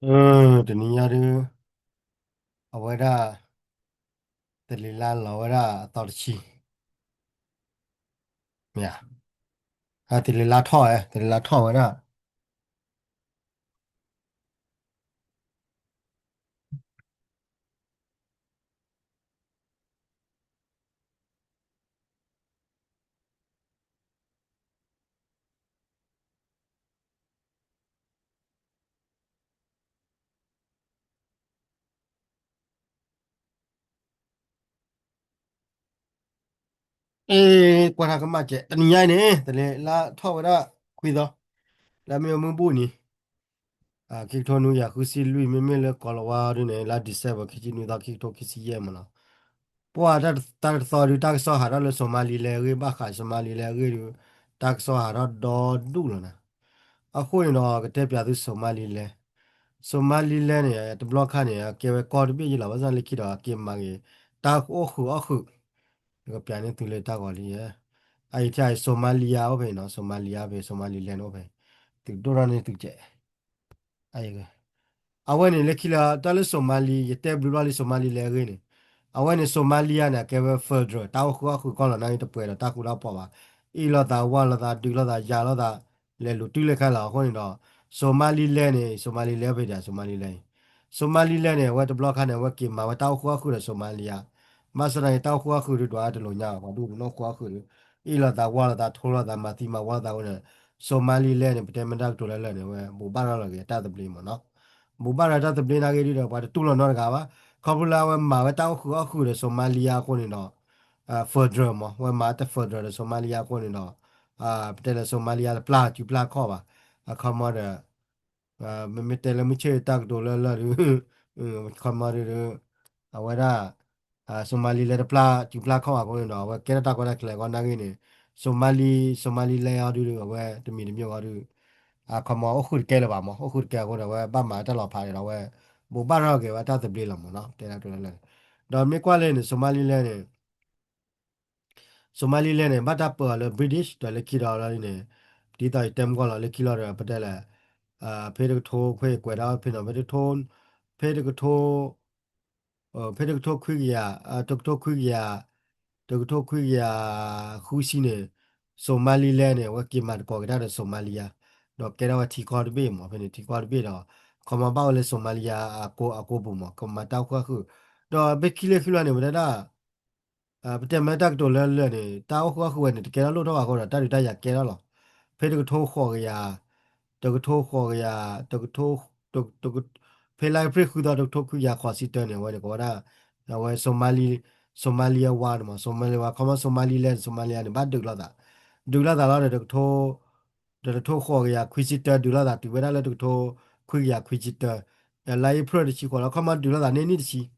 အၢ တနံၤညါဒုး အဝဲဒၣ် သလ့ၤလါလီၤဝဲဒၣ်အသီတဆံ မ့ၢ်ဧါ, သလ့ၤလါထီၣ်ဧါ, သလ့ၤလါထီၣ်ဝဲဒၣ် အ့ ကွၢ်တၢ်ကမၣ်ကဲး တနံၤညါအံၤန့ၣ် သလ့ၤလါထီၣ်ဝဲဒၣ်ခွံသီ, လၢမ့ၢ်မုၢ်ဘူၣ်နံၤ ခံကထိနွံကယၤဃုဆံလွံၢ် မ့မ့ၢ်လၢကီၢ်လီၤဝါဒ်န့ၣ် လါ December ခံဆံနွံသီ ခံကထိခံဆံယဲၢ်မ့ၢ်နီၤ. ပှၤတၢ်တသီဒုး တၢ်ကစီၣ်ဟးထီၣ်လၢ Somaliland အဂ့ၢ် ဘၣ်ဃး Somaliland အဂ့ၢ်ဒုး တၢ်ကစီၣ်ဟးထီၣ်ဒီဒူၣ်လီၤနၤ. အဃိန့ၣ်ဒီး ကတဲပၠးသု Somaliland, Somaliland န့ၣ် တဘျီခါန့ၣ် အကဲဝဲကီၢ်တဘ့ၣ်ယဲလီၤ ဘၣ်ဆၣ်လၢခံဒီး အက့ၤမၤက့ၤ တၢ်အိၣ်ဃုာ်အီၣ်ဃုာ် ကပၠးန့ၢ်သုလၢတၢ်ဂီၤလံယဲ, အအံၤထံၣ်အံၤ Somalia အိၣ်ဖဲအံၤနီၤ Somalia ဖဲ Somaliland အိၣ်ဖဲ သုဒိၣ်ထီၣ်န့ၢ်သုကဲး အဝဲန့ၣ်လၢခံလၢ တၢ်လၢ Somali ယတဲဘျုးဘျီလံ Somaliland အဂ့ၢ်န့ၣ်, အဝဲန့ၣ် Somalia န့ၣ် အကဲဝဲ federal တၢ်အိၣ်ဃုာ်အီၣ်ဃုာ်ကီၢ်လီၤ နာ်က့တပှဲၤဒီးတၢ်ဃူတၢ်ဖိးဘၣ်, အ့ၣ်လိာ်သးဝါလိာ်သးဒုးလိာ်သးယၤလိာ်သး လဲၤလူၤတုၤလၢခဲလၢာ်အဃိန့ၣ်ဒီး Somaliland န့ၣ် Somaliland ဖဲဒၣ် Somaliland အံၤ, Somaliland န့ၣ် အဝဲတဘျီခါန့ၣ် အဝဲက့ၤမၤဝဲတၢ်အိၣ်ဃုာ်အီၣ်ဃုာ်ဒီး Somalia, ဘၣ်ဆၣ်သနာ်က့ တၢ်အိၣ်ဃုာ်အီၣ်ဃုာ်ဒုးဒွးတလိာ်ညါဘၣ် ပှၤဒူၣ်ဒုးနီၣ်ဃုာ်အီၣ်ဃုာ်ဒီး အ့ၣ်လိာ်သးဝါလိာ်သးထိလိာ်သး မၤသံမၤဝီလိာ်သးအဃိန့ၣ် Somaliland န့ၣ် ပတဲမ့ၢ်တၢ်ကတိၤလၢလၢာ်န့ၣ် အဝဲဘူးဘၣ်ရၤလီၤက့ၤတၢ်သဘျ့မ့ၢ်နီၤ, ဘူးဘၣ်ရၤတၢ်သဘျ့နာ်က့ဒုးဒီး ပှၤတတူၢ်လိာ်နီတဂၤဘၣ်, ခီဖျိလၢအဝဲမၤဝဲတၢ်အိၣ်ဃုာ်အီၣ်ဃုာ်ဒီး Somalia အဃိန့ၣ်ဒီး federal မ့ၢ် အဝဲမၤတ federal ဒီး Somalia အဃိန့ၣ်ဒီး ပတဲလၢ Somalia တပျၢ်စုပျၢ်ခီၣ်ဘၣ်, အခီမီဒီး မ့မ့ၢ်တဲလၢမုၢ်ဆ့ၣ်တၢ်ကတိၤလၢလၢာ်ဒုး ခီမီဒုး အဝဲဒၣ် Somaliland တပျၢ်စုပျၢ်ခီၣ်ဘၣ်အဃိန့ၣ်ဒီး အဝဲကဲထီၣ်တၢ်ကီတၢ်ခဲလၢာ်အဂီၢ်နာ်က့န့ၣ် Somali Somaliland အီၤဒုး အဝဲတမံၤတမံၤအီၤဒုး အခီမီအိၣ်ဃုာ်တကဲလၢၤဘၣ်မ့ၢ် အိၣ်ဃုာ်တကဲအဃိဒီး အဝဲဘၣ်မၤတၢ်လီၤဖးဒီး အဝဲဘူးဘၣ်ရၤက့ၤဝဲတၢ်သဘျ့လီၤမ့ၢ်နီၤ တဲဒၣ်ကတိၤလၢလၢာ်, ဒီးမ့ၢ်ကွၢ်လၢန့ၣ် Somaliland န့ၣ် Somaliland န့ၣ် ဘၣ်တၢ်ပၢအီၤလၢ British ဒီးလၢခံဒီးလီၤန့ၣ် ဒ်သိးယတဲမုၢ်ကီၢ်လီၤ လၢခံလီၤဒီး ပတဲလၢ ဖဲတကထိခွဲးကွဲးဒၣ် ဖဲနီၤ ဖဲတကထိ ဖဲတကထိ ဖဲတကထိခွံကယၤ တကထိခွံကယၤ တကထိခွံကယၤ ဃုဆံန့ၣ် Somaliland န့ၣ် အဝဲက့ၤမၤသကိးက့ၤတၢ်ဒီး Somalia ဒီးကဲထီၣ်ဝဲထံကီၢ်တဘ့ၣ်မ့ၢ် ဖဲန့ၣ်ထံကီၢ်တဘ့ၣ်ဒီး ခီမီဘၣ်ဝဲလၢ Somalia အကိပူၤမ့ၢ် ကမၤတၢ်အိၣ်ဃုာ်အီၣ်ဃုာ် ဒီးဖဲခံလၢခံလီၤန့ၣ် ပတဲဒၣ် ပတဲမ့ၢ်တၢ်ကတိၤလၢလၢာ်န့ၣ် တၢ်အိၣ်ဃုာ်အီၣ်ဃုာ်ဝဲန့ၣ် တကဲထီၣ်လိၣ်ထီၣ်ဘၣ်အဃိဒီး တၢ်ဒုးတၢ်ယၤကဲထီၣ်လီၤ. ဖဲတကထိဃိးကယၤ တကထိဃိးကယၤ တကထိ ဖဲလါအ့ဖြ့ၣ်ဃုသီ တကထိခွံကယၤဃိးဆံတၢန့ၣ် အဝဲန့ၣ် ကိးဝဲဒၣ် အဝဲ Somali Somaliland မ့ၢ် Somaliland ဝါ ခီမီ Somaliland Somaliland န့ၣ် ဘၣ်ဒုးလိာ်သး ဒုးလိာ်သးလီၤဒီး တကထိ ဒီးတကထိဃိးကယၤခွံဆံတၢ ဒုးလိာ်သးတုၤဝဲဒၣ်လၢတကထိခွံကယၤခွံဆံတၢ လါအ့ဖြ့ၣ်တဆံဃိးလီၤ ခီမီဒုးလိာ်သးန့ၢ်နံၣ်တဆံ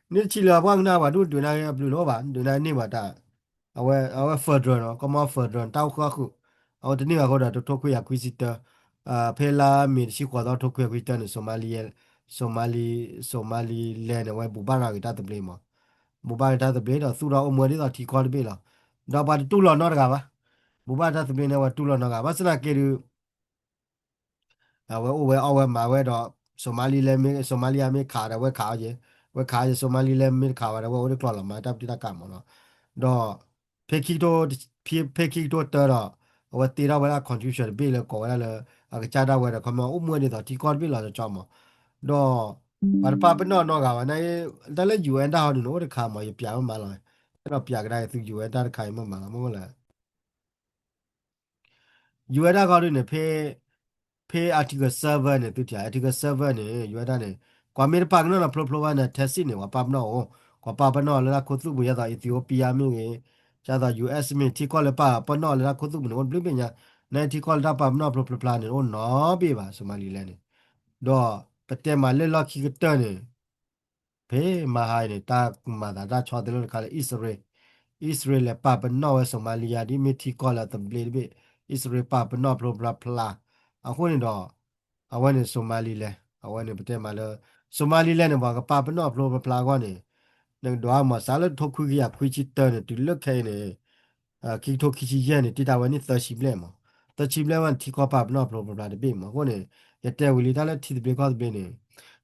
နံၣ်တဆံလၢပှၢ်ကနၣ် ပှၤဒူၣ်ဒုးနၢ်ဂ့ၢ်အဘျုးလၢအိၣ်ဘၣ် ဒုးနၢ်ဂ့ၢ်န့ၢ်ဘၣ်တၢ် အဝဲ အဝဲ federal နီၤ ကမီ federal တၢ်အိၣ်ဃုာ်အီၣ်ဃုာ် အဝဲတန့ၢ်ဘၣ်အဃိဒီး တကထိခွံကယၤခွံဆံတၢ ဖဲလါမ့ၤတဆံဃိးသီ တကထိခွံကယၤခွံဆံတၢန့ၣ် Somali Somali Somaliland န့ၣ် အဝဲဘူးဘၣ်ရၤက့ၤတၢ်သဘျ့မး ဘူးဘၣ်က့ၤတၢ်သဘျ့ဒီးသူၣ်ထီၣ်အိၣ်မူဒ်သိးထံကီၢ်တဘ့ၣ်လီၤ. ဒီးပှၤတတူၢ်လိာ်နီတဂၤဘၣ် ဘူးဘၣ်တၢ်သဘျ့န့ၣ် အဝဲတူၢ်လိာ်နီတဂၤ ဘၣ်ဆၣ်သနာ်က့ဒုး အဝဲအိၣ်ဝဲအီၣ်ဝဲမၤဝဲဒီး Somaliland မ့ၢ် Somaliland မ့ၢ်ခးဒီး အဝဲခးအီၤက့ၤ အဝဲခးအီၤက့ၤ Somaliland မ့ၢ်တခးဘၣ်ဒီး အဝဲအိၣ်တကျိၤလီၤမၤတၢ်ပတုာ်တၢ်ကးမးနီၤ. ဒီး ဖဲခံကထိ ဖဲခံကထိတၢဒီး အဝဲတ့ထီၣ်ဝဲဒၣ် constitution တဘ့ၣ်လၢကိးဝဲဒၣ်လၢ အကစၢ်ဒၣ်ဝဲဒီး ခီမီအိၣ်မူဒ်သိးထံကီၢ်တဘ့ၣ်လီၤတကၠီမး. ဒီး ပှၤတပာ်ပနီၣ်နီတဂၤဘၣ် န တၢ်လၢ ယူၣ်အဲၣ် တၢ်ဟီဒုးန့ၣ် အိၣ်တခါမး ယပျးမ့ၢ်မးလီၤ. အဲၣ်ဒိးပျးကဒါက့ၤသု ယူၣ်အဲၣ် တၢ်တခါအံၤမ့ၢ်မးလီၤ မ့ၢ်လၢ ယူၣ်အဲၣ် တၢ်ခီဒုးန့ၣ် ဖဲ ဖဲ article seven န့ၣ် သုထံၣ် article seven န့ၣ် ယူၣ်အဲၣ် တၢ်န့ၣ် ကွၢ်မ့ၢ်တပာ်ကနီၣ်နီၤဖျိဖျိဘၣ်န့ၣ် Texas န့ၣ် ပှၤပာ်ပနီၣ်အိၣ် ပှၤပာ်ပနီၣ်လၢတၢ်ခိၣ်သူၣ်ပူၤ ဒ်သိး Ethiopia မ့ၢ်ဂ့ၤ ဒ်သိး ယူၣ်အဲၣ် မ့ၢ်ထံကီၢ်လၢပာ်ပနီၣ်လၢတၢ်ခိၣ်သူၣ်ပူၤန့ၣ် အိၣ်တဘျုးဘ့ၣ်ညါ နထံကီၢ်လၢတၢ်ပာ်ပနီၣ်ဖျိဖျိဖျါန့ၣ် အိၣ်နီတဘ့ၣ်ဘၣ် Somaliland န့ၣ် ဒီးပတဲမးလၢလီၢ်ခံကတၢၢ်န့ၣ် ဖဲမဟါအံၤန့ၣ် တၢ်မၤသးတၢ်ဆီတလဲတခါလၢ အံၣ်စရ့လး, အံၣ်စရ့လးလဲၤပာ်ပနီၣ်ဝဲ Somalia ဒ်မ့ၢ်ထံကီၢ်လၢအသဘျ့တဘ့ၣ်, အံၣ်စရ့လးပာ်ပနီၣ်ဖျိဖျါဖျါ, အဃိန့ၣ်ဒီး အဝဲန့ၣ် Somaliland, အဝဲန့ၣ် ပတဲမးလၢ Somaliland န့ၣ် ပှၤကပာ်ပနီၣ်ဖျိဖျါဖျါအဂီၢ်န့ၣ် နကဒွးမးစးလၢတထိခွံကယၤခွံဆံတၢန့ၣ် တုၤလၢခဲအံၤန့ၣ် ခံကထိခံဆံယဲၢ်န့ၣ် တ့တၢ်ဝဲန့ၣ်သၢဆံဘျဲၣ်မး, သၢဆံဘျဲၣ်ဝဲန့ၣ် ထံကီၢ်ပာ်ပနီၣ်ဖျိဖျိဖျါတဘ့ၣ်မး. အဃိန့ၣ် ယတဲဝံၤလံတၢ်လၢထံသဘျ့ကီၢ်သဘျ့န့ၣ်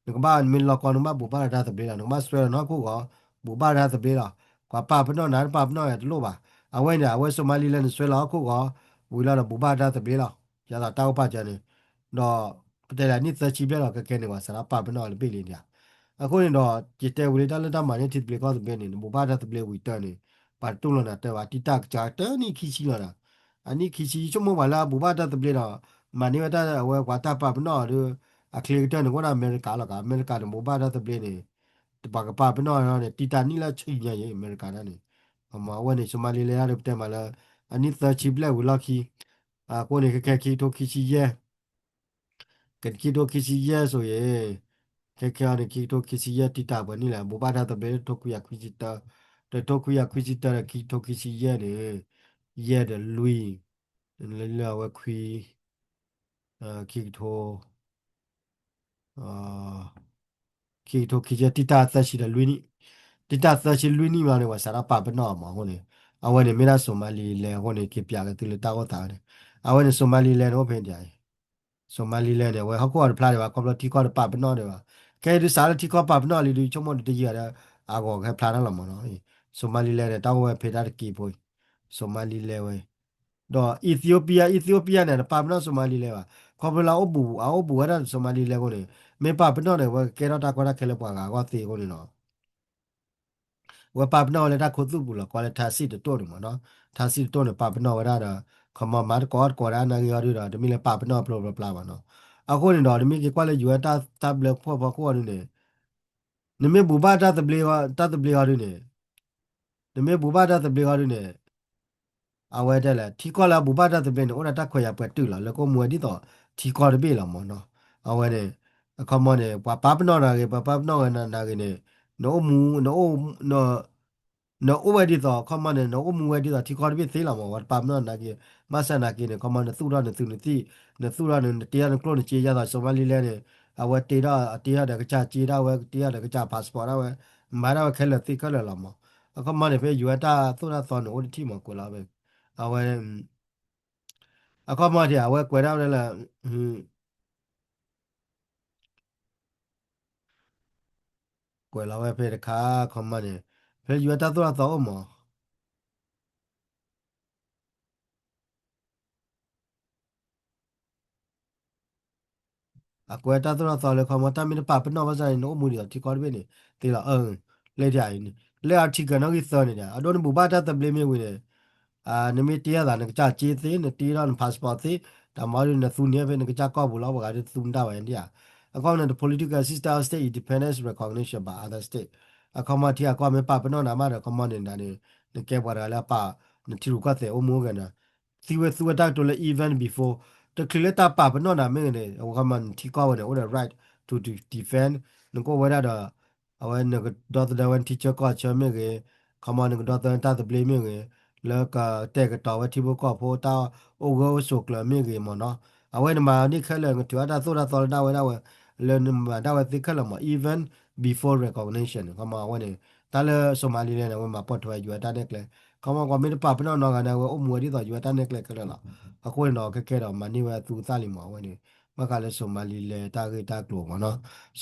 နကဘၣ်မ့ၢ်လီၤကီ နကဘၣ်ဘူၣ်ဘၣ်တၢ်သဘျ့လီၤ. နကဘၣ်စွဲလီၤနီၢ်ခိၣ်ဂီၤ ဘူၣ်ဘၣ်တၢ်သဘျ့လီၤ. ပှၤပာ်ပနီၣ်နၤ တပာ်ပနီၣ်ယၤတလိၣ်ဘၣ်. အဝဲန့ၣ် အဝဲ Somaliland န့ၣ် စွဲလီၤဟီၣ်ခိၣ်ဂီၤ ဝံၤလီၤဒီးဘူၣ်ဘၣ်တၢ်သဘျ့လီၤ. ယသးတၢ်အိၣ်ပာ်စၢၤန့ၣ် ဒီး ပတဲလၢအနံၣ်သၢဆံဘျဲၣ်လီၤ ခဲခဲန့ၣ် ပှၤစးထီၣ်ပာ်ပနီၣ်လၢဘ့ၣ်လံဒံးဧါ. အဃိန့ၣ်ဒီး ယတဲဝံၤလံတၢ်လၢတၢ်မၤန့ၢ်ထံသဘျ့ကီၢ်သဘျ့န့ၣ် နဘူၣ်ဘၣ်တၢ်သဘျ့ဝံၤတၢ်န့ၣ် ပှၤတတူၢ်လိာ်နၤတၢ်ဘၣ် တံၢ်တၢ်ကစၢ်တနံၣ်ခံဆံလီၤဒီး အနံၣ်ခံဆံ ယဆိကမိၣ်ပှၤလၢအဘူၣ်ဘၣ်တၢ်သဘျ့ဒီး မၤန့ၢ်ဝဲတၢ်အဝဲပှၤတၢ်ပာ်ပနီၣ်ဒီး အချ့ကတၢၢ်န့ၣ် ကအိၣ်ဒီးအမဲရကၤလီၤ. အမဲရကၤန့ၣ် ဘူၣ်ဘၣ်တၢ်သဘျ့န့ၣ် ပှၤကပာ်ပနီၣ်န့ၣ် တံၢ်တၢ်နံၣ်လၢဆံညါအံၤ အမဲရကၤဒၣ်န့ၣ် အဝဲန့ၣ် Somaliland ဒီးပတဲမးလၢ အနံၣ်သၢဆံဘျဲၣ်ဝံၤလီၢ်ခံ အဃိန့ၣ် ခဲခဲခံကထိခံဆံယဲၢ် ကခံကထိခံဆံယဲၢ်ဆိအံၤ ခဲခဲအံၤန့ၣ် ခံကထိခံဆံယဲၢ် တံၢ်တၢ်ပှဲၤနံၣ်လဲၣ် ဘူၣ်ဘၣ်တၢ်သဘျ့ တထိခွံကယၤခွံဆံတၢ တထိခွံကယၤခွံဆံတၢဒီးခံကထိခံဆံယဲၢ်န့ၣ် ယဲၢ်ဒီးလွံၢ် လၢအဝဲခွံ ခံကထိ ခံကထိခံဆံ တံၢ်တၢ်သၢဆံဒီးလွံၢ်နံၣ် တံၢ်တၢ်သၢဆံလွံၢ်နံၣ်မးန့ၣ် ပှၤစးထီၣ်ပာ်ပနီၣ်အီၤမးအဃိန့ၣ် အဝဲန့ၣ်မ့ၢ်ဒၣ် Somaliland အဃိန့ၣ် က့ၤပၠးက့ၤသုလၢတၢ်အိၣ်သးန့ၣ် အဝဲန့ၣ် Somaliland န့ၣ် အိၣ်ဖဲဒ်အံၤ Somaliland န့ၣ် အဝဲဟီၣ်ခိၣ်အီၤတဖျါဒံးဘၣ် ခီဖျိထံကီၢ်တပာ်ပနီၣ်ဒံးဘၣ် ခဲအံၤဒုးစးလၢထံကီၢ်ပာ်ပနီၣ်လံဒုး ဆိကမိၣ်ဒုးတယံာ်ဒီး အဂီၢ်ကဟဲဖျါတၢ်လီၤမးနီၤ Somaliland န့ၣ် တၢ်အိၣ်ဝဲဖဲတၢ်တက့ဖိအံၤ Somaliland ဝဲ ဒီး Ethiopia Ethiopia န့ၣ် တပာ်ပနီၣ် Somaliland ဘၣ် ခီဖျိလၢအအိၣ်ဘူး အအိၣ်ဘူးဝဲဒၣ် Somaliland အဃိန့ၣ် မ့ၢ်ပာ်ပနီၣ်န့ၣ် အဝဲကကဲထီၣ်တၢ်ကီတၢ်ခဲလၢပှၤဂၤအဂီၢ်သ့အဃိန့ၣ်နီၤ အဝဲပာ်ပနီၣ်ဝဲလၢတၢ်ခိသူၣ်ပူၤလီၤ ကိးလၢ Tacit တတိၢ်န့ၣ်မးနီၤ Tacit တတိၢ်န့ၣ် ပာ်ပနီၣ်ဝဲဒၣ်ဒီး ခီမီမၤတကိးအီၣ်တကိးဒၣ်နာ်ဂ့ၤအီၤဒုးဒီး တမ့ၢ်လၢပာ်ပနီၣ်ဖျိဖျိဖျါဘၣ်နီၤ အဃိန့ၣ်ဒီး တမ့ၢ်က့ၤကွၢ်လၢ ယူၤအဲၣ် တၢ်ဘျၢဖှီၣ်ဖီခိၣ်အီၤဒုးန့ၣ် နမ့ၢ်ဘူၣ်ဘၣ်တၢ်သဘျ့ တၢ်သဘျ့အီၤဒုးန့ၣ် နမ့ၢ်ဘူၣ်ဘၣ်တၢ်သဘျ့အီၤဒုးန့ၣ် အဝဲတဲလဲၣ် ထံကီၢ်လၢအဘူၣ်ဘၣ်တၢ်သဘျ့န့ၣ် အိၣ်ဒီးတၢ်ခွဲးယာ်ပှဲၤတုာ်လီၤ လၢကအိၣ်မူဝဲဒ်သိး ထံကီၢ်တဘ့ၣ်လီၤမးနီၤ အဝဲန့ၣ် အခီမီန့ၣ် ပှၤပာ်ပနီၣ်နၤဂ့ၤ ပှၤပာ်ပနီၣ်ဝဲနၤဂ့ၤန့ၣ် နအိၣ်မူ နအိၣ်ဝဲဒ်သိး အခီမီန့ၣ် နအိၣ်မူဝဲဒ်သိးထံကီၢ်တဘ့ၣ်သ့လီၤမး ပှၤတပာ်ပနီၣ်နၤဂ့ၤ ဘၣ်ဆၣ်နာ်က့န့ၣ် အခီမီနသူၣ်ထီၣ်နသုးနသံၣ် နသူၣ်ထီၣ်နတ့ထီၣ်နကျိၣ်နစ့ ယသး Somaliland န့ၣ် အဝဲတ့ထီၣ်အတ့ထီၣ်ဒီးကစၢ်စ့ဒၣ်ဝဲ တ့ထီၣ်ဒီးကစၢ် passport ဒၣ်ဝဲ မၤဒၣ်ဝဲခဲလၢာ်သ့ခဲလၢာ်လီၤမး အခီမီန့ၣ် ဖဲယူၤဝဲတၢ်သိၣ်တၢ်သီန့ၣ် အိၣ်တထံၣ်မးကွဲးလီၤဝဲ အဝဲ အခီမီထံၣ် အဝဲကွဲးဒၣ်ဝဲလၢ ကွဲးလီၤဝဲဖဲတခါ အခီမီန့ၣ် ဖဲယူၤဝဲတၢ်သိၣ်တၢ်သီအိၣ်မး အကွဲးတၢ်သိၣ်တၢ်သီလၢခီမီ တၢ်မ့ၢ်တပာ်ပနီၣ်ဘၣ်ဆၣ်န့ၣ် နအိၣ်မူဒ်သိးထံကီၢ်တဘ့ၣ်န့ၣ် သ့လီၤ လၢ article နီၣ်ဂံၢ်သၢန့ၣ်ဒီး အဒိနဘူၣ်ဘၣ်တၢ်သဘျ့မ့ၢ်ဝံၤန့ၣ် နမ့ၢ်တ့ထီၣ်သး နကစၢ်စ့သ့ နတ့ထီၣ်န passport သ့ တၢ်မၤဒ်နသူန့ၢ်ဖဲနကစၢ်ကီၢ်ပူၤလီၤ ပှၤဂၤဒ်သူမတၢ်ဘၣ်န့ၣ်ဧါ အခီမီန့ၣ် the political system of state independence recognition by other state အခီမီထံအကီၢ်မ့ၢ်ပာ်ပနီၣ်နၤမးဒီး အခီမီန့ၣ်ဒၣ်န့ၣ် နကဲပှၤတဂၤလၢအပာ် နထံရူၢ်ကီၢ်သဲးအိၣ်မူအိၣ်ဂဲၤနၤ သံဝဲသူဝဲတၢ်ကတိၤလၢ even before တချုးလၢတၢ်ပာ်ပနီၣ်နၤမ့ၢ်ဂ့ၤန့ၣ် အခီမီနထံကီၢ်ဝဲန့ၣ် အိၣ်ဒီး right to defend နကအိၣ်ဝဲဒၣ်ဒီး အဝဲနကဒီသဒၢဝဲနထံဆၢကီၢ်ဆၢမ့ၢ်ဂ့ၤ, ခီမီနကဒီသဒၢတၢ်သဘျ့မ့ၢ်ဂ့ၤ, လၢကတဲာ်ကတီၤဝဲထံဖိကီၢ်ဖိတၢ်အိၣ်ဂၢၢ်အိၣ်ဆိးကျၢၤမ့ၢ်ဂ့ၤမ့ၢ်နီၤ, အဝဲန့ၣ်မၤန့ၢ်ခဲလၢာ် နထုးအတၢ်သိၣ်တၢ်သီလၢဒၣ်ဝဲဒၣ်ဝဲ, လၢနမၤဒၣ်ဝဲသ့ခဲလၢာ်မ့ၢ် even before recognition ခီမီအဝဲန့ၣ် တၢ်လၢ Somaliland န့ၣ် အဝဲမၤပိာ်ထွဲ ယူၤအတၢ်နဲၣ်ကျဲ, ခီမီကွၢ်မ့ၢ်တပာ်ပနီၣ်နီတဂၤန့ၣ် အဝဲအိၣ်မူဝဲဒ်သိးယူၤအတၢ်နဲၣ်ကျဲခဲလၢာ်လီၤ. အဃိန့ၣ်ဒီး ခဲခဲဒီးမၤန့ၢ်ဝဲအသူအသၣ်လံမ့ၢ်အဝဲန့ၣ်, ဘၣ်ဃးလၢ Somaliland တၢ်ဂ့ၢ်တၢ်ကျိၤမ့ၢ်နီၤ,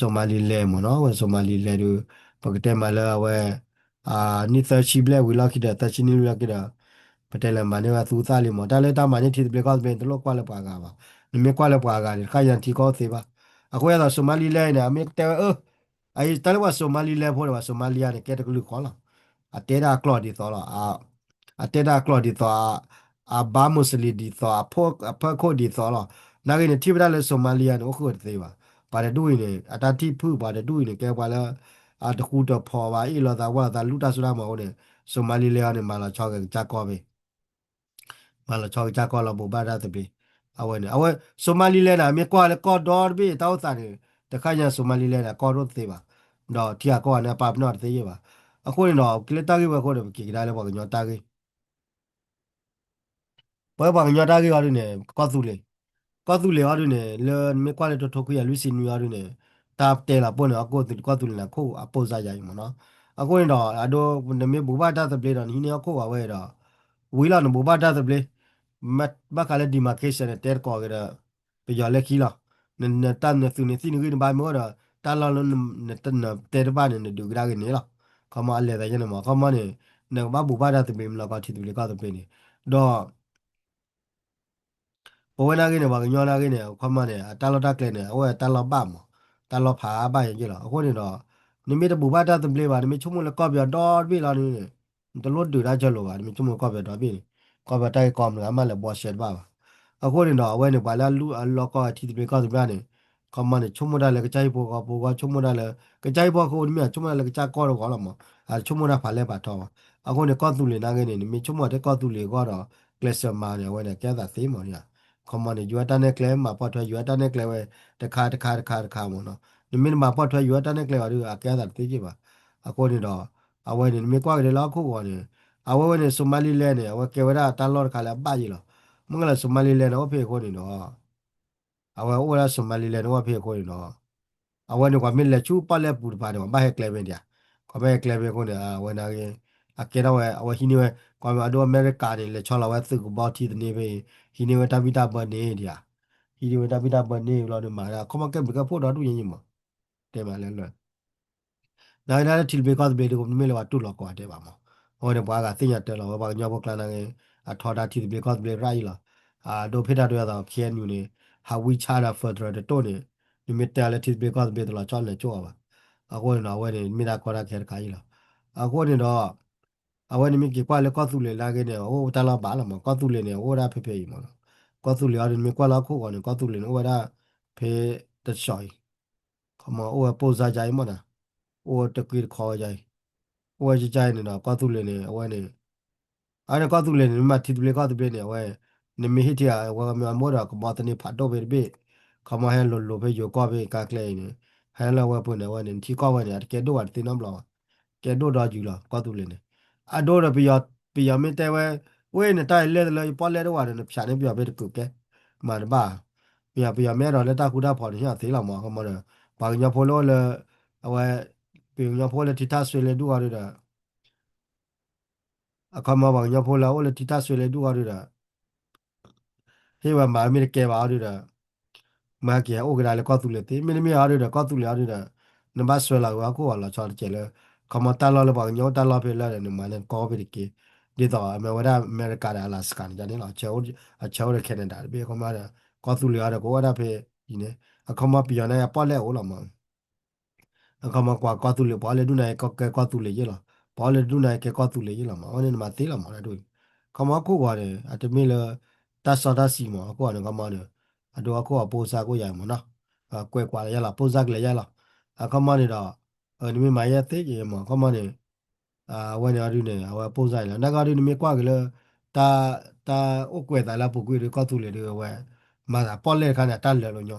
Somaliland မ့ၢ်နီၤ, အဝဲ Somaliland ဒုး ပကတဲမးလၢအဝဲ နံၣ်သၢဆံဘျဲၣ်ဝံၤလီၢ်ခံဒီး သၢဆံနံၣ်ဝံၤလီၢ်ခံဒီး ပတဲလၢမၤန့ၢ်ဝဲအသူအသၣ်လံမ့ၢ်, တၢ်လၢတၢ်မၤန့ၢ်ထံသဘျ့ကီၢ်သဘျ့န့ၣ် တလိၣ်ကွၢ်လၢပှၤအဂၤဘၣ်, နမ့ၢ်ကွၢ်လၢပှၤအဂၤန့ၣ် တခါညါနထံကီၢ်အိၣ်သ့ဘၣ်. အဃိယသး Somaliland န့ၣ် အမ့ၢ်တဲဝဲ အ တၢ်လၢပှၤ Somaliland ဖိန့ၣ် ပှၤ Somalia န့ၣ် ကဲတကလုာ်ဃီလီၤ. အတဲဒၣ်အကျိာ်ဒ်သိးလီၤ. အတဲဒၣ်အကျိာ်ဒ်သိး, အဘါ Muslim ဒ်သိး, အဖၢခိၣ်ဒ်သိးလီၤ. နာ်ဂ့ၤန့ၣ် ထံၣ်ဝဲဒၣ်လၢ Somalia န့ၣ် အိၣ်ဃုာ်တသ့ဘၣ်. ပှၤတဒူၣ်အံၤန့ၣ် အတၢ်ထံၣ်ဖုၣ် ပှၤတဒူၣ်အံၤန့ၣ် ကဲပှၤလၢ အတဃူတဖိးဘၣ် အ့ၣ်လိာ်သးဝၢ်လိာ်သး လူၢ်တၢ်စိတၢ်ကမီၤအဃိန့ၣ် Somaliland အံၤန့ၣ် မၤလီၤဆီက့ၤကစၢ်ကီၢ်ဖဲ မၤလီၤဆီကစၢ်ကီၢ်လီၤ ဘိးဘၣ်တၢ်သဘျ့. အဝဲန့ၣ် အဝဲ Somaliland န့ၣ် မ့ၢ်ကွၢ်လၢကီၢ်ဒီတဘ့ၣ်တၢ်အိၣ်သးန့ၣ် တခါညါ Somaliland န့ၣ် အကီၢ်ဒိၣ်တသ့ဘၣ်, ဒီးထံဂၤကီၢ်ဂၤန့ၣ် အပာ်ပနီၣ်တသ့ယဲၢ်ဘၣ်. အဃိန့ၣ်ဒီး ကလၢတၢ်ဂ့ၢ်ဝဲအဃိန့ၣ် ပက့ၤကဒါလၢပှၤကညီတၢ်ဂ့ၢ် ပဝဲပှၤကညီတၢ်ဂ့ၢ်အီၤဒုးန့ၣ် ကီၢ်သူလ့ၤ, ကီၢ်သူလ့ၤအီၤဒုးန့ၣ် လၢနမ့ၢ်ကွၢ်လၢတထိခွံကယၤလွံၢ်ဆံနွံအီၤဒုးန့ၣ် တၢ်တဲလီၤပိၢ်န့ၣ် ဟီၣ်ခိၣ်ကီၢ်သူလ့ၤန့ၣ် အခိၣ်အပိၢ်စါယၤအံၤမ့ၢ်နီၤ. အဃိန့ၣ်ဒီး အဒိ နမ့ၢ်ဘိးဘၣ်တၢ်သဘျ့ဒီး နဟံးန့ၢ်ဟီၣ်ခိၣ်ဂီၤဝဲဒီး ဝံၤလီၤနဘိးဘၣ်တၢ်သဘျ့ ဘၣ်ဃးလၢ demarcation န့ၣ် တဲတကိးက့ၤဒီး ပယီၤလၢခံလီၤ. နတၢ်နသုးန့ၣ်သံနဂံၢ်နဘါမ့ၢ်အိၣ်ဒီး တၢ်လီၢ်လၢနတဲတဘၣ်န့ၣ် နဒုးကဒါက့ၤန့ၣ်လီၤ. ခီမီအလဲၤသးယဲန့ၣ်မး ခီမီန့ၣ် နကဘၣ်ဘူၣ်ဘၣ်တၢ်သဘျ့မးလီၤ ကီၢ်ထံသဘျ့ကီၢ်သဘျ့န့ၣ် ဒီး ပဝဲနာ်က့န့ၣ် ပှၤကညီနာ်က့န့ၣ် ခီမီန့ၣ် အတၢ်လီၢ်တၢ်ကျဲန့ၣ် အဝဲတၢ်လီၢ်ဘၣ်မး တၢ်လီၢ်ဖးဘၣ်ယဲက့လီၤ. အဃိန့ၣ်ဒီး နမ့ၢ်တဘူၣ်ဘၣ်တၢ်သဘျ့ဘၣ် နမ့ၢ်ဆိကမိၣ်လၢကီၢ်ပယီၤဒီတဘ့ၣ်လီၤန့ၣ် နတလိၣ်ဒုးတၢ်ဆၢလိာ်ဘၣ် နမ့ၢ်ဆိကမိၣ်ကီၢ်ပယီၤဒီဘ့ၣ်န့ၣ် ကီၢ်ပယီၤတၢ်ဂ့ၢ်ကီမနုၤအမ့ၢ်လဲၤဘှီရှဲတဘၣ်ဘၣ်. အဃိန့ၣ်ဒီး အဝဲန့ၣ် ပှၤလၢအလီၢ်ကီၢ်ထံသဘျ့ကီၢ်သဘျ့န့ၣ် ခီမီန့ၣ် ဆိကမိၣ်တၢ်လၢကစၢ်ဟံၣ်ဖိဃီဖိဂီၢ် ဆိကမိၣ်တၢ်လၢ ကစၢ်ဟံၣ်ဖိဃီဖိတမ့ၢ် ဆိကမိၣ်တၢ်လၢကစၢ်ကီၢ်တဂီၢ်လီၤမး အတဆိကမိၣ်တၢ်ဖးလဲၢ်ဖးထီဘၣ်. အဃိန့ၣ် ကီၢ်သူလ့ၤနာ်က့န့ၣ် နမ့ၢ်ဆိကမိၣ်ထဲကီၢ်သူလ့ၤအဂီၢ်ဒီး ကျဲးစၢးမၤန့ၣ် အဝဲန့ၣ် ကဲသးသ့မးန့ၣ် ခီမီန့ၣ် ယူၤအတၢ်နဲၣ်ကျဲမၤပီၣ်ထွဲ ယူၤအတၢ်နဲၣ်ကျဲဝဲ တခါတခါတခါတခါမးနီၤ နမ့ၢ်တမၤပီၣ်ထွဲ ယူၤအတၢ်နဲၣ်ကျဲဝဲဒီး အကဲသးတသ့က့ဘၣ်. အဃိန့ၣ်ဒီး အဝဲန့ၣ် နမ့ၢ်ကွၢ်က့ၤလၢဟီၣ်ခိၣ်ဂီၤန့ၣ် အဝဲဝဲန့ၣ် Somaliland န့ၣ် အဝဲကဲဝဲဒၣ်တၢ်လီၢ်တခါလၢအဘၣ်ယဲလီၤ. မ့ၢ်လၢ Somaliland န့ၣ် အိၣ်ဖဲအဃိန့ၣ်ဒီး အဝဲအိၣ်ဝဲဒၣ် Somaliland န့ၣ် အိၣ်ဖဲအဃိန့ၣ်ဒီး အဝဲန့ၣ် ပှၤမ့ၢ်လဲၤဆူပီၣ်လဲၣ်ပူၤတပၤန့ၣ် ပှၤဘၣ်ဟဲကျဲဖဲဒံးဧါ, ပှၤဘၣ်ဟဲကျဲဖဲအဃိန့ၣ် အဝဲနာ်က့ အကဲထီၣ်ဝဲ အဝဲဟံးန့ၢ်ဝဲ ကွၢ်မ့ၢ်အဒိ အမဲရကၤန့ၣ် လဲၤဆီလီၤဝဲသုးကဘီထံသန့ဖဲအံၤ ဟံးန့ၢ်ဝဲတၢ်ဘံၣ်တၢ်ဘၢန့ၣ်ဒံးဧါ, ဟံးန့ၢ်ဝဲတၢ်ဘံၣ်တၢ်ဘၢန့ၣ်လီၤန့ၣ် မၤဒၣ် ခီမီကဲဘျုးကဲဖှိၣ်ဒီဒူၣ်ညါယံမး တဲမးလၢလၢ နာ်က့ဒၣ်လၢထံသဘျ့ကီၢ်သဘျ့ဒုး မ့မ့ၢ်လၢပှၤတူၢ်လိာ်ကိးဂၤဒဲးဘၣ်မး, အဃိန့ၣ် ပှၤဂၤသ့ၣ်ညါတၢ်လီၤဝဲ ပှၤကညီဖိကျါနာ်က့ အထီဒါထံသဘျ့ကီၢ်သဘျ့ရၣ်အံၤလီၤ. အဒိဖဲတၢ်ဒိယသိး K N U န့ၣ် ဟးဝံဆါဒီး federal တတိၢ်န့ၣ် နမ့ၢ်တဲလၢထံသဘျ့ကီၢ်သဘျ့တလီၤဆီန့ၣ်ကၠိအီၤဘၣ်. အဃိန့ၣ်ဒီး အဝဲန့ၣ် မ့ၢ်ဒၣ်ကီတၢ်ခဲတခါအံၤလီၤ. အဃိန့ၣ်ဒီး အဝဲန့ၣ်မ့ၢ်က့ၤကွၢ်လၢကီၢ်သူလ့ၤနာ်က့န့ၣ် အအိၣ်တၢ်လီၢ်ဘၣ်လီၤမး, ကီၢ်သူလ့ၤန့ၣ် အအိၣ်ဝဲဒၣ်ဖဲဖဲအံၤမးနီၤ. ကီၢ်သူလ့ၤအီၤဒုး နမ့ၢ်ကွၢ်လၢဟီၣ်ခိၣ်ဂီၤန့ၣ် ကီၢ်သူလ့ၤန့ၣ် အိၣ်ဝဲဒၣ်ဖဲတဆီအံၤ ခီမီ အိၣ်ဝဲပိၢ်စါယါအံၤမးနီၤ, အိၣ်ဝဲတကွံတခီဝဲယါအံၤ, အိၣ်ဝဲကကါအံၤန့ၣ်ဒီး ကီၢ်သူလ့ၤန့ၣ် အဝဲန့ၣ် အန့ၣ်ကီၢ်သူလ့ၤန့ၣ် မ့ၢ်မၤထံသဘျ့ကီၢ်သဘျ့န့ၣ် အဝဲ နမ့ၢ်ဟ့ၣ်ထံအဝဲမ့ၢ်အမိၢ်ဒီးကဘီသန့ဖးဒိၣ်ဖဲတဘ့ၣ်, ခီမီဟဲလိၤလိၤဖဲယိၤကီၢ်ဖဲကါကျဲအံၤန့ၣ်, ဟဲလၢအဝဲပူၤန့ၣ် အဝဲန့ၣ် နထံကီၢ်ဝဲန့ၣ် အတကဲဒိၣ်ဘၣ်တသ့နီတဘျီဘၣ်, ကဲဒိၣ်ဒီးယုၤလီၤ ကီၢ်သူလ့ၤန့ၣ်, အဒိဒီးပယီၤ ပယီၤမ့ၢ်တဲဝဲ, ဝဲနတၢ်လဲၢ်လၢယပီၣ်လဲၣ်တအိၣ်ဘၣ်ဒီး နဖၠးန့ၢ်ပယီၤဖဲတကုးကဲ, မၤတဘၣ် ပယီၤ ပယီၤမ့ၢ်အဲၣ်ဒိးလၢတၢ်ဃူတၢ်ဖိးန့ၣ် ဟ့ၣ်အီၤသ့လီၤမး, ခီမီဒီး ပှၤကညီဖိလၢအိၣ်လၢ အဝဲ ပှၤကညီဖိလၢထံထၣ်စွ့လၢဒူၣ်အီၤဒုဒီး အခီမီပှၤကညီဖိလၢအိၣ်လၢထံထၣ်စွ့လၢဒူၣ်အီၤဒုဒီး ဟ့ၣ်ဝဲမၤမ့ၢ်တကဲဘၣ်အီၤဒုဒီး မၤက့ၤဟဲအိၣ်ကဒါလၢကီၢ်သူလ့ၤသ့, မ့တမ့ၢ်အီၤဒုဒီး ကီၢ်သူလ့ၤအီၤဒုဒီး နဘၣ်စွဲလီၤက့ၤဟီၣ်ခိၣ်ဂီၤလီၤဆီတကဲးလၢ ခီမီတၢ်လီၢ်လၢပှၤကညီအိၣ်တၢ်လီၢ်ဖဲလၢဒီး နမၤလၢနကီၢ်အိၣ်ဖဲတက့ၢ်, ဒ်သိးအမ့ၢ်ဝဲဒၣ်အမဲရကၤဒီး Alaska န့ၣ်န့ၣ်လီၤ, အဆၢအိၣ်ဒီး Canada တဘ့ၣ် ခီမီဒီး ကီၢ်သူလ့ၤအီၤဒီးကအိၣ်ဝဲဒၣ်ဖဲအံၤန့ၣ်, အခီမီပယီၤန့ၣ် အပီၣ်လဲၣ်အိၣ်လီၤမး အခီမီကွၢ်ကီၢ်သူလ့ၤ ပှၤအိၣ်လၢဒူၣ်န့ၣ်ကဲကီၢ်သူလ့ၤယ့ၣ်လီၤ, ပှၤအိၣ်လၢဒူၣ်န့ၣ်ကဲကီၢ်သူလ့ၤယ့ၣ်လီၤမး, အဝဲန့ၣ်နမၤသ့လီၤမးဒၣ်ဒိၣ်န့ၣ်, ခီမီဟီၣ်ခိၣ်ဂီၤန့ၣ် အတမ့ၢ်လၢ တၢ်စီတၢ်ဆှံမး ဟီၣ်ခိၣ်ဂီၤန့ၣ် ခီမီန့ၣ် အဒိဟီၣ်ခိၣ်ဂီၤပိၢ်စါကအိၣ်ယၤမးနီၤ, ကွဲးကွၢ်လၢယၤလီၤ ပိၢ်စါကလဲၤယၤလီၤ, အခီမီန့ၣ်ဒီး နမ့ၢ်မၤယဲသ့က့ၤမး ခီမီန့ၣ် အဝဲန့ၣ်အီၤဒုန့ၣ် အဝဲပိၢ်စါအံၤလီၤ, နာ်က့အီၤဒု နမ့ၢ်ကွၢ်က့ၤလၢ တၢ် တၢ်အိၣ်ကွဲးသးလၢအပူၤကွံာ်ဒု ကီၢ်သူလ့ၤဒု အဝဲ မၤသးပီၣ်လဲၣ်တခါန့ၣ် အတၢ်လၢာ်လိာ်ညီ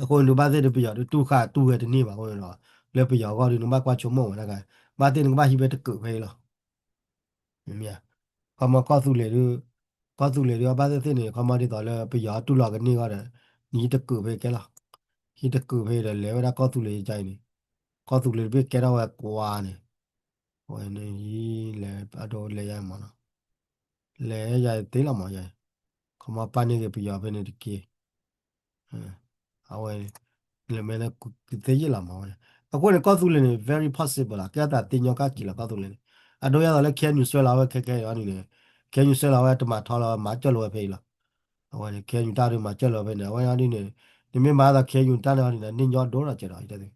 အဃိန့ၣ်ဒု ဘၣ်သ့ၣ်ဒု ပယီၤဒု တူၢ်ဃာ်တူၢ်ဝဲတန့ၢ်ဘၣ်အဃိန့ၣ်ဒီး လၢပယီၤအဂီၢ်ဒု နကဘၣ်ကွၢ်ဆိကမိၣ်ဝဲဒၣ်, ဘၣ်သ့ၣ်နကဘၣ်ဟံးဖဲတကုးဖဲအံၤလီၤ, မ့ၢ်ဧါ, ခီမီကီၢ်သူလ့ၤဒု ကီၢ်သူလ့ၤဒု အဘၣ်သ့ၣ်သ့ၣ်န့ၣ် ခီမီဒ်သိးလၢပယီၤတူၢ်လိာ်ကန့ၢ်အဂီၢ်ဒီး နဟံးတကုးဖဲကဲလီၤ, ဟံးတကုးဖဲဒီးလဲၤဝဲဒၣ်ကီၢ်သူလ့ၤကါအံၤန့ၣ်, ကီၢ်သူလ့ၤတဘ့ၣ်ကဲထီၣ်ဝဲကွာ်န့ၣ်, ဝဲန့ၣ်ဟံးလဲၤအဒိလဲၤယါမးနီၤ, လဲၤယါသ့လီၤမးယါ, ခီမီပာ်န့ၢ်က့ၤပယီၤဖဲန့ၣ်တက့ၢ် အဝဲ လၢမဲာ်လၢကသ့ယ့ၣ်လီၤမးဝဲန့ၣ်, အဃိန့ၣ် ကီၢ်သူလ့ၤန့ၣ် very possible လီၤ, ကဲသးသ့ညီကၢ်ကံၤလီၤ ကီၢ်သူလ့ၤန့ၣ်, အဒိယါသီးလၢ K N U စွဲလီၤဝဲခဲခဲအံၤန့ၣ်, K N U စွဲလီၤဝဲတမၤထီလီၤ မၤကၢၢ်လီၤဝဲဖဲအံၤလီၤ, အဝဲန့ၣ် K N U တၢ်ဒုးမၤကၢၢ်လီၤဝဲဖဲန့ၣ်, အဝဲန့ၣ်ဒ်န့ၣ်, နမ့ၢ်မၤသး K N U တၢ်န့ၣ်အီၤဒ်န့ၣ် န့ၢ်ညီဒိၣ်ထီၣ်ကဲဒီး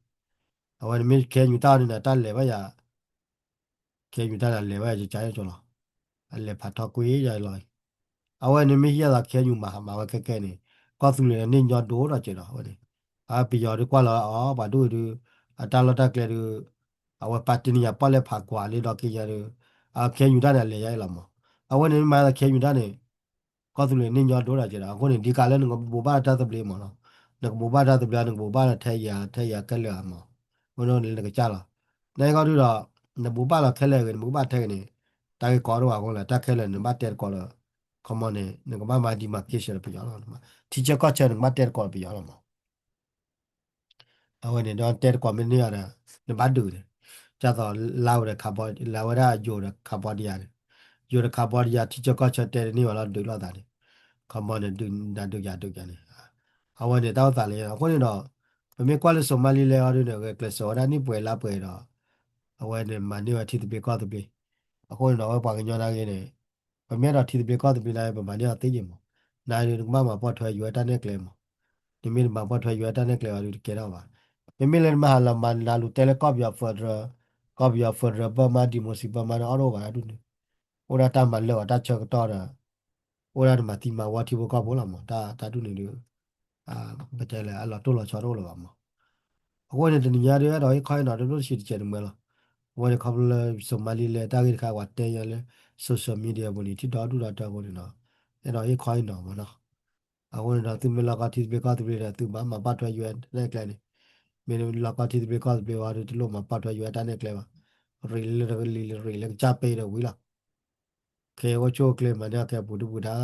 အဝဲန့ၣ်မ့ၢ် K N U တၢ်အီၤဒ်န့ၣ် တၢ်လဲၤဘၣ်ယၤ K N U တၢ်န့ၣ် အလဲၤဝဲယကါယကၠီလီၤ, အလဲၤဖးထီကွံာ်ယၤလီၤ, အဝဲန့ၣ်မ့ၢ်ဟံးအသး K N U မၤဟးမၤဝဲခဲခဲန့ၣ်, ကီၢ်သူလ့ၤန့ၣ်န့ၢ်ညီဒိၣ်ထီၣ်ကဲဒီး အဝဲန့ၣ်, အပယီၤဒုးကွၢ်လီၤအီၤ ပှၤဒိၣ်ဒုး, အတၢ်လီၢ်တၢ်ကျဲဒုး, အဝဲပာ်တ့ၢ်န့ၢ်ယၤပီၣ်လဲၣ်ဖးကွၢ်လၢဒီက့ယၤဒုး, အ K N U တၢ်န့ၣ် အလဲၤယၤအံၤလီၤမး, အဝဲန့ၣ်မ့ၢ်မၤ K N U တၢ်န့ၣ် ကီၢ်သူလ့ၤန့ၢ်ညီဒိၣ်ထီၣ်ကဲဒီး အဃိန့ၣ် ဒ်ကးလၢနကဘိးဘၣ်တၢ်သဘျ့မးနီၤ, နကဘိးဘၣ်တၢ်သဘျ့ နကဘိးဘၣ်လီၤထဲယၤ ထဲယၤခဲလၢာ်မး, အဃိန့ၣ်နကစၢ်လီၤ, နကီဒုဒီး နဘိးဘၣ်လီၤခဲလၢာ်ဂ့ၤ နဘိးဘၣ်ထဲဂ့ၤန့ၣ်, တၢ်ဂ့ၢ်ကီတအိၣ်ဘၣ်အဃိလၢ တၢ်ခဲလၢာ်နဘၣ်တဲတကိးလၢ, ခီမီန့ၣ် နကဘၣ်မၤ demarcation လၢပယီၤလီၤ, ထံဆၢကီၢ်ဆၢ နကဘၣ်တဲတကိးလၢပယီၤလီၤမး အဝဲန့ၣ်ဒီးတဲတကိးမ့ၢ်တန့ၢ်အီၤဒီး နဘၣ်ဒုးန့ၣ်, ဒ်သိးလၢဝဲဒီး လၢဝဲဒၣ်ယိၤဒီး Cambodia န့ၣ်, ယိၤတခးဘီတယၤ ထံဆၢကီၢ်ဆၢတဲတန့ၢ်ဘၣ်လီၤ ဒုးလိာ်သးန့ၣ်, ခီဘီန့ၣ် ဒုးနၤဒုးယၤဒုးယၤန့ၣ်, အဝဲန့ၣ်တၢ်အိၣ်သးလၢ အဃိန့ၣ်ဒီး ပမ့ၢ်ကွၢ်လၢစိၤမါလံလဲၣ်အီၤဒုန့ၣ် ဂဲၤကျဲးစၢးဝဲဒၣ်နံၣ်ပှဲၤလါပှဲၤဒီး အဝဲန့ၣ်မၤန့ၢ်ဝဲထံသဘျ့ကီၢ်သဘျ့, အဃိန့ၣ်ဒီး အဝဲပှၤကညီနာ်က့န့ၣ် ပမ့ၢ်အဲၣ်ဒိးထံသဘျ့ကီၢ်သဘျ့နာ်က့ ပမၤန့ၢ်အီၤသ့က့ၤမး, နာ်က့နကဘၣ်မၤပိာ်ထွဲ ယူၤဝဲတၢ်နဲၣ်ကျဲမး, နမ့ၢ်တမၤပိာ်ထွဲ ယူၤဝဲတၢ်နဲၣ်ကျဲဘၣ်ဒီး တကဲထီၣ်ဘၣ်, မ့မ့ၢ်လၢနမၤဟးလီၤမၤနၤလူၤတဲလၢကီၢ်ပယီၤ federal, ကီၢ်ပယီၤ federal ပၢမါ democracy ပၢမါန့ၣ် အီၣ်တအိၣ်ဘၣ်တၢ်ဒုန့ၣ်, အိၣ်ဒၣ်တၢ်မၤလၢာ်အီၤတၢ်ဆၢကတီၢ်ဒီး အိၣ်ဒၣ်တမၤသံမၤဝီထံဖိကီၢ်ဖိလီၤမး, တၢ်ဒုန့ၣ်ဒု ပတဲလၢအလီၤတိၢ်လီၤဆီတအိၣ်လၢၤဘၣ်မး, အဃိန့ၣ် တနံၤညါဒု အဲၣ်ဒိးဟ့ၣ်ခီဟ့ၣ်နီၤတဒိၣ်တဆံးတစဲးတမှဲလီၤ, အဝဲန့ၣ်ခီဖျိလၢစိၤမါလံလဲၣ် တၢ်ဂ့ၢ်တခါပှၤတဲညါလၢ social media ပူၤန့ၣ် ထံၣ်ဒီဒူၣ်ဒီတၢ်အဃိန့ၣ်ဒီး အဲၣ်ဒိးဟ့ၣ်ခီဟ့ၣ်နီၤမးနီၤ, အဃိန့ၣ်ဒီး သုမ့ၢ်လီၤကီထံသဘျ့ကီၢ်သဘျ့ဒီး သုမၤမၤပိာ်ထွဲ ယူၤဝဲတၢ်နဲၣ်ကျဲန့ၣ်, မ့ၢ်လီၤကီထံသဘျ့ကီၢ်သဘျ့ဝဲဒီး တလိၣ်မၤပိာ်ထွဲ ယူၤဝဲတၢ်နဲၣ်ကျဲဘၣ်, ရ့းလၢတကလံၤလၢရ့းလၢကစၢ်ပဲဒီးဝံၤလီၤ ခဲအံၤအိၣ်ဆူၣ်အိၣ်ချ့ မၤန့ၢ်အီၤခဲအံၤပူၤဒုပူၤဒါ,